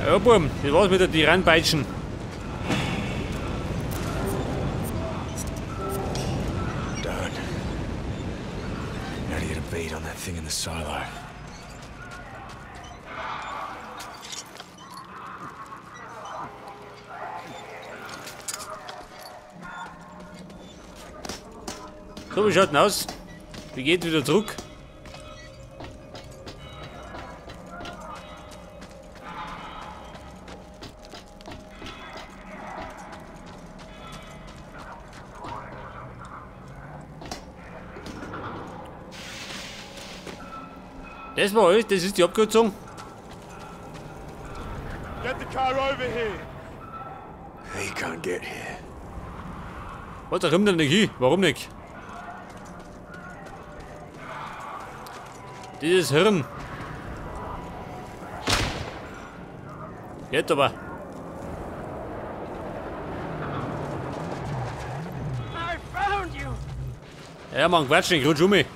Ja, Burm, das war's mit der Tyrann-Peitschen. Done. Now to get a bead on that thing in the silo. So, wie schaut denn aus? Wie geht wieder zurück? Das war alles, das ist die Abkürzung. Get the car over here. He can't get here. Was, da kommt er nicht hin? Warum nicht? Dieses Hirn. Jetzt aber. I found you. Ja, Mann, Quatsch nicht, rutsch um mich.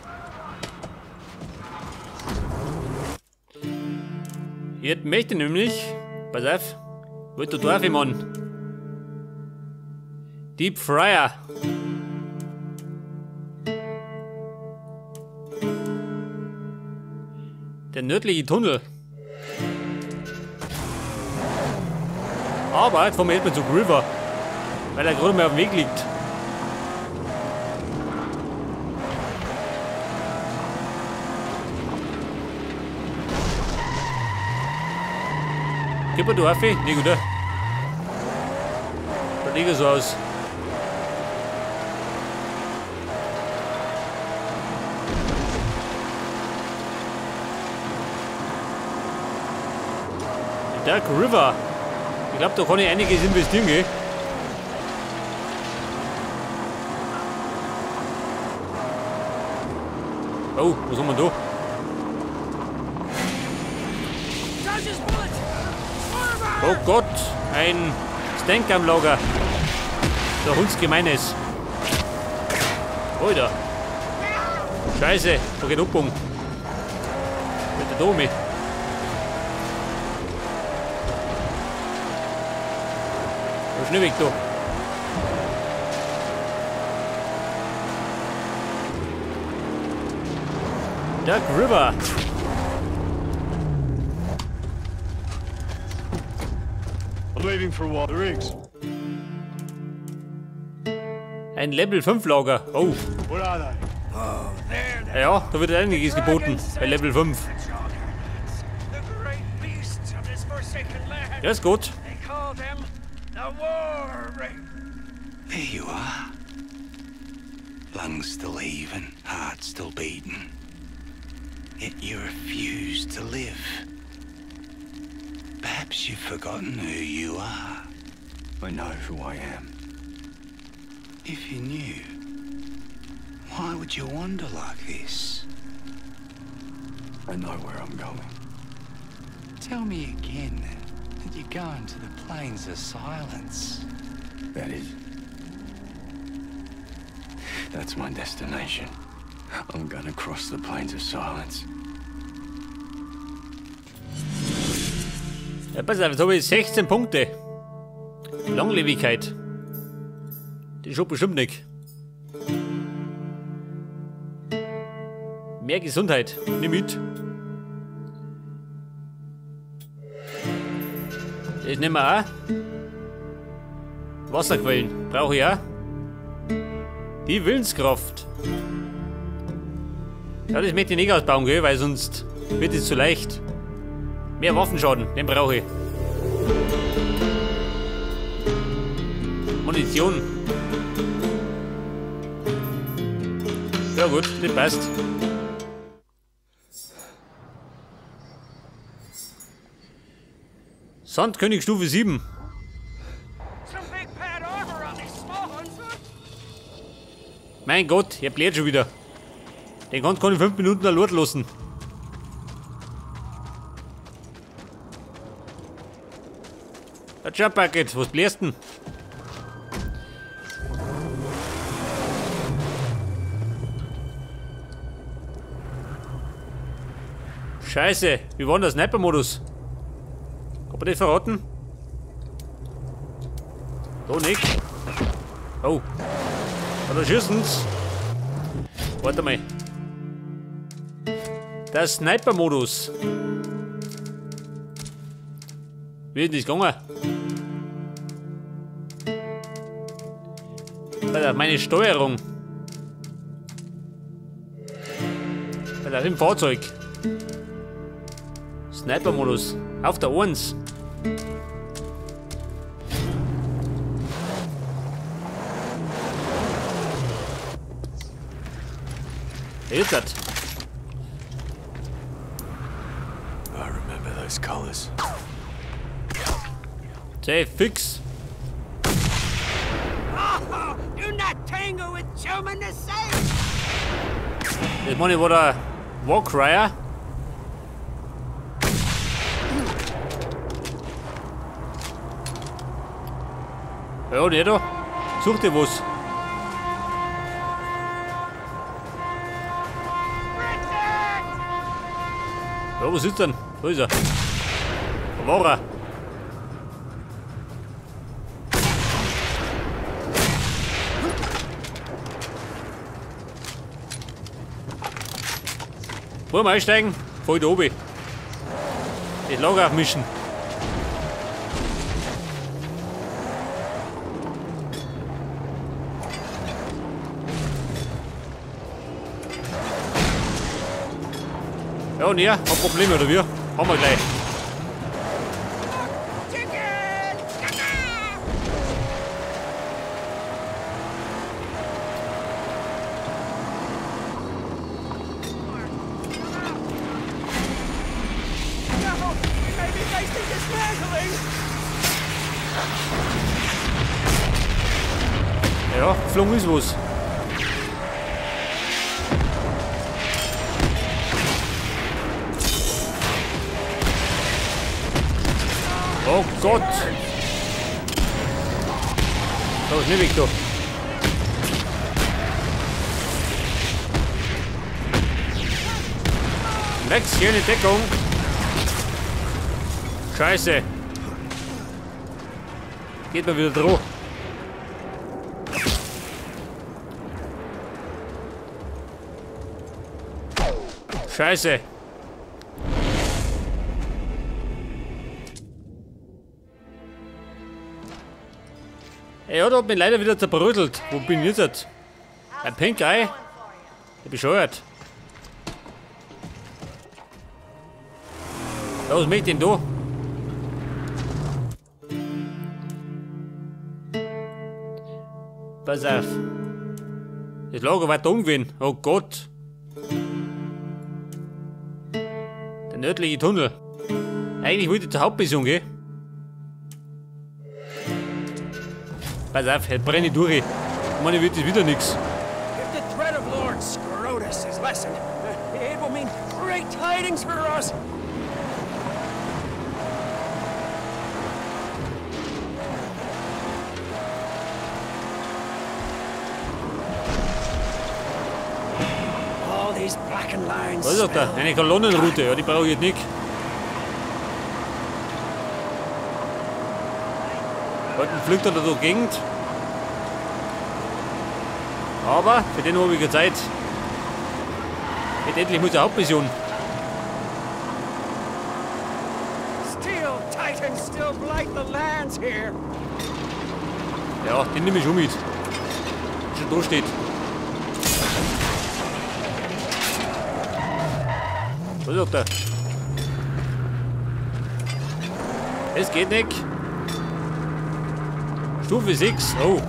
Jetzt möchte ich nämlich, pass auf, wollte der Dorf, Mann. Deep Fryer. Der nördliche Tunnel. Aber jetzt fahren wir erstmal zu River, weil er gerade mal auf dem Weg liegt. Gib mir du auf, nicht, oder? Da liegt er so aus. Dark River. Ich glaub, da kann ich einiges investieren, gell? Oh, was haben wir da? Oh Gott, ein Stank am Lager. Der Hundsgemeines. Alter. Scheiße, da geht Umbogen. Mit der Domi. Schnell weg da. Dark River. I'm leaving for a while. The rigs. Ein Level 5 Lager. Oh. What are they? Oh, there Ja, da wird einiges geboten bei Level 5. The great beasts of this forsaken land. Ja, ist gut. They call them the War Ring. There you are. Lungs still heaving, heart still beating. Yet you refuse to live. Perhaps you've forgotten who you are. I know who I am. If you knew, why would you wander like this? I know where I'm going. Tell me again that you're going to the Plains of Silence. That is... That's my destination. I'm gonna cross the Plains of Silence. Ja, pass auf, jetzt habe ich 16 Punkte. Langlebigkeit. Die schon bestimmt nicht. Mehr Gesundheit. Nimm mit. Das nehmen wir auch. Wasserquellen brauche ich auch. Die Willenskraft. Ja, das möchte ich nicht ausbauen, gell, weil sonst wird es zu leicht. Mehr Waffenschaden, den brauche ich. Munition. Ja gut, das passt. Sandkönig Stufe 7. Mein Gott, er bläht schon wieder. Den kannst du keine 5 Minuten allein lassen. Der Jump Bucket, was bläst denn? Scheiße, wie war denn der Sniper-Modus? Kann man das verraten? Da nicht. Oh. Da schießen's. Warte mal. Der Sniper-Modus. Wie ist das gegangen? Alter, meine Steuerung. Alter, im Fahrzeug. Sniper-Modus. Auf der 1. Jetzt hat. I remember those colors. Say fix. Oh, do not tangle with German the same. Das meine ich war der Warcrier. Ja, der da. Such dir was. Ja, wo sitzt denn? Da ist er. Da war er. Wollen wir einsteigen? Voll da oben. Das Lager aufmischen. Ja, und er hat Probleme, oder wir? Haben wir gleich. Ja, geflogen ist was. Oh Gott! Da ist nicht weg da. Max, hier eine Deckung. Scheiße. Geht mal wieder drauf. Scheiße. Ja, da hat mich leider wieder zerbrödelt. Wo bin ich jetzt? Ein Pink Eye? Der bescheuert. Ja, was möchte ich denn da? Pass auf. Das Lager war dumm gewesen. Oh Gott. Der nördliche Tunnel. Eigentlich wollte ich zur Hauptmission gehen. Pass auf, jetzt brenne ich durch. Ich meine, wird das wieder nichts. If the threat of Lord Scrotus is lessened, it will mean great tidings for us. All these blackened lines. Was ist das da? Eine Kolonnenroute, ja, die brauche ich jetzt nicht. Heute fliegt er da durch die Gegend. Aber für den habe ich keine Zeit. Jetzt endlich muss die Hauptmission. Steel Titans still blight the lands here. Ja, den nehme ich schon mit. Schon da steht. Was ist das da? Es geht nicht. Stufe 6, oh.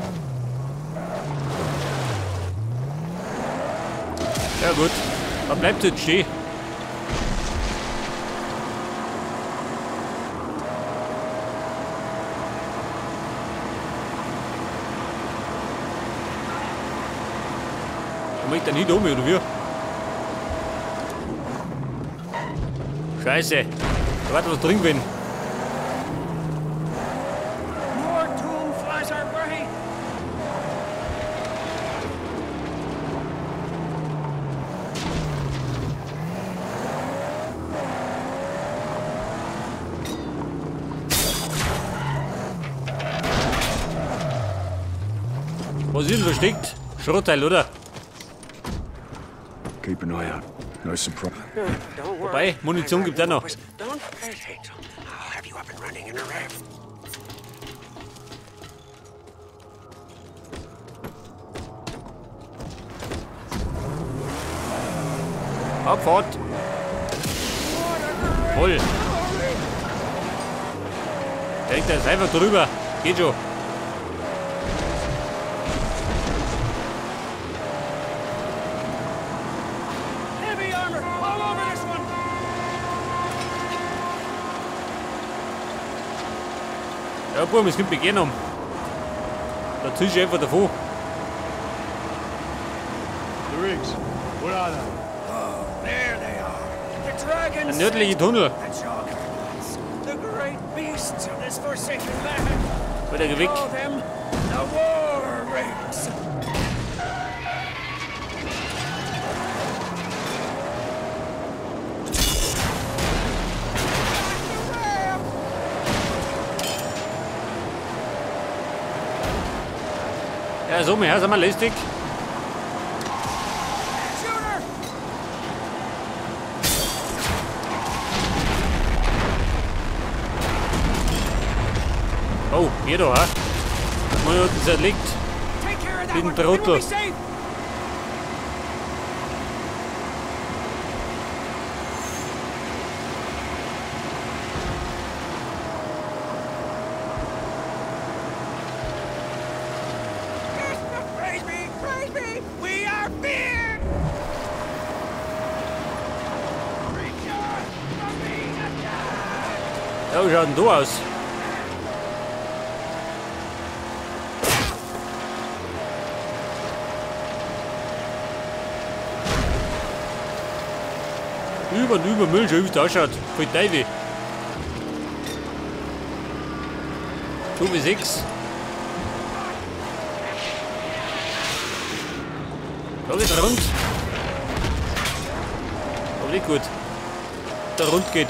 Ja gut, dann bleibt jetzt stehen. Komm ich da nicht um, oder wie? Scheiße, da war was drin gewesen. Was ist denn versteckt? Schrottteil, oder? Keep an eye out. No surprise. Wobei, Munition gibt es auch noch. Abfahrt! Voll! Denkt, er ist einfach drüber. Geht schon. Ja, Bub, es kommt mich gerne um. Da zieh ich einfach davon. The rigs. What are they? Oh, there they are. The dragons. Ein nördlicher Tunnel. The juggernauts. The great beasts of this forsaken land. Wird er weg. Call them the war rigs. Ja, so, wir sind wir lästig. Oh, hier da, hä? Mal unten zerlegt. Den Trottel. Ja, wie schaut denn da aus? Über und über Müll, schau wie es da ausschaut. Voll Teufel. 2 bis 6. Da geht's rund. Aber nicht gut. Da rund geht.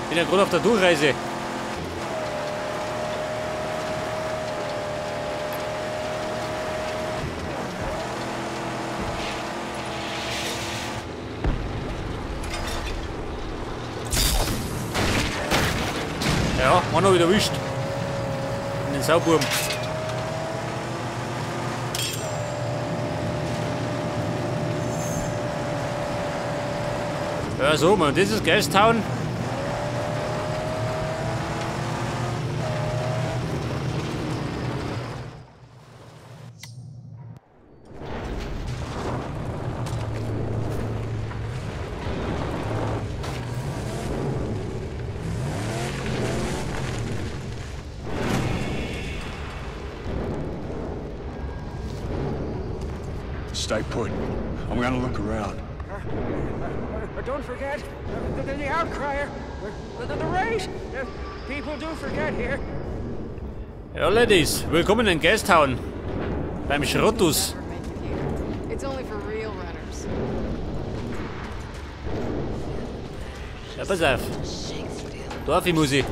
Bin ja gerade auf der Durchreise. Ja, einen hab ich erwischt. In den Sauburm. Ja, so, man, das ist Gastown. Stay put. I'm gonna look around. Don't forget the outcrier, the race. People do forget here. Ja, Ladies, willkommen in Gastown beim Schrottus. It's only for real runners. Ja, pass auf. Dorfi muss ich.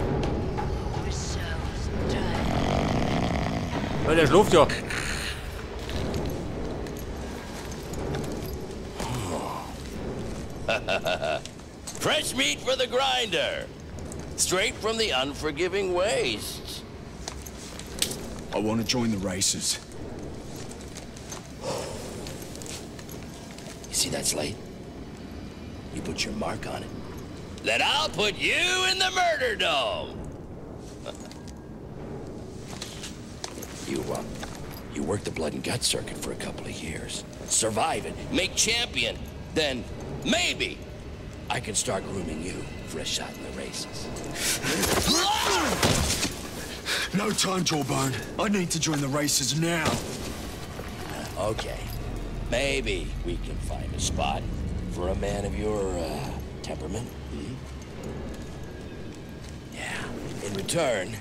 Ja, der schläft ja. Fresh meat for the grinder. Straight from the unforgiving wastes. I want to join the races. You see that slate? You put your mark on it. Then I'll put you in the murder dome. You work the blood and gut circuit for a couple of years. Survive it, make champion. Then maybe I can start grooming you for a shot in the races. No time, Jawbone. I need to join the races now. Okay. Maybe we can find a spot for a man of your temperament. Hmm? Yeah. In return,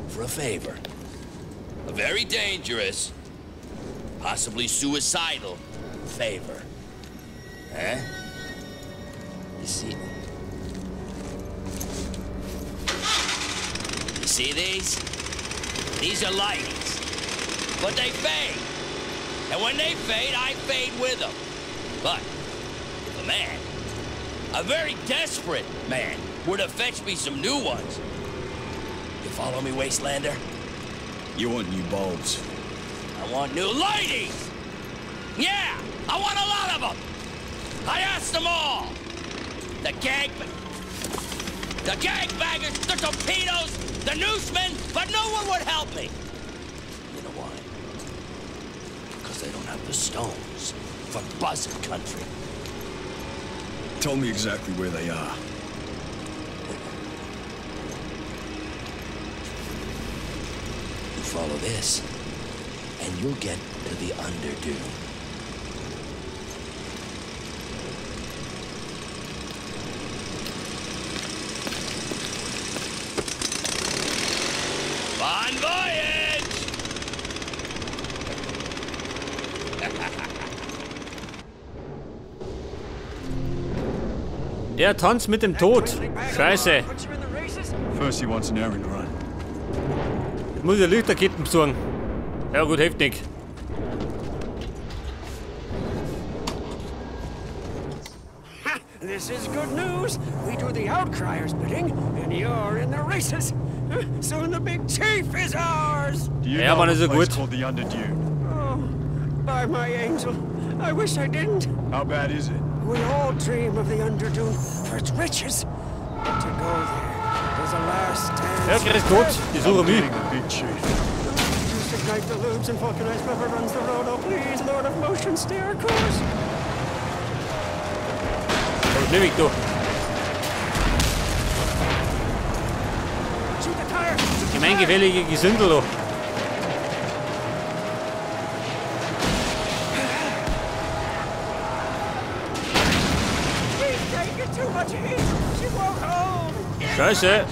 for a favor. A very dangerous, possibly suicidal favor. Huh? You see? You see these? These are lights. But they fade. And when they fade, I fade with them. But if a man, a very desperate man, were to fetch me some new ones, you follow me, Wastelander? You want new bulbs. I want new ladies! Yeah, I want a lot of them! I asked them all! The gangbangers, the torpedoes, the newsmen, but no one would help me! You know why? Because they don't have the stones for buzzard country. Tell me exactly where they are. You follow this, and you'll get to the Underdune. Bon voyage! Der Tanz mit dem Tod. Scheiße. First he wants an errand run. Jetzt muss ich Lichterketten besorgen. Ja gut, hilft nicht. This is good news. We do the outcriers bidding, and you're in the races. Soon the big chief is ours. Do you Ja, know Mann, of ist a ja place gut. called the Underdune? Oh, by my angel, I wish I didn't. How bad is it? We all dream of the Underdune for its riches. But to go there is a last Ja, dance. grüß Gott, die suche mich. Getting the big chief. Just ignite the lubes and vulcanize whoever runs the road. Oh, please, Lord of Motion, steer a course. Oh, schnell weg, du. Shoot the tire! Shoot the tire! Gemeingefällige Gesindel, du. She's taking too much heat. She won't hold. Scheiße.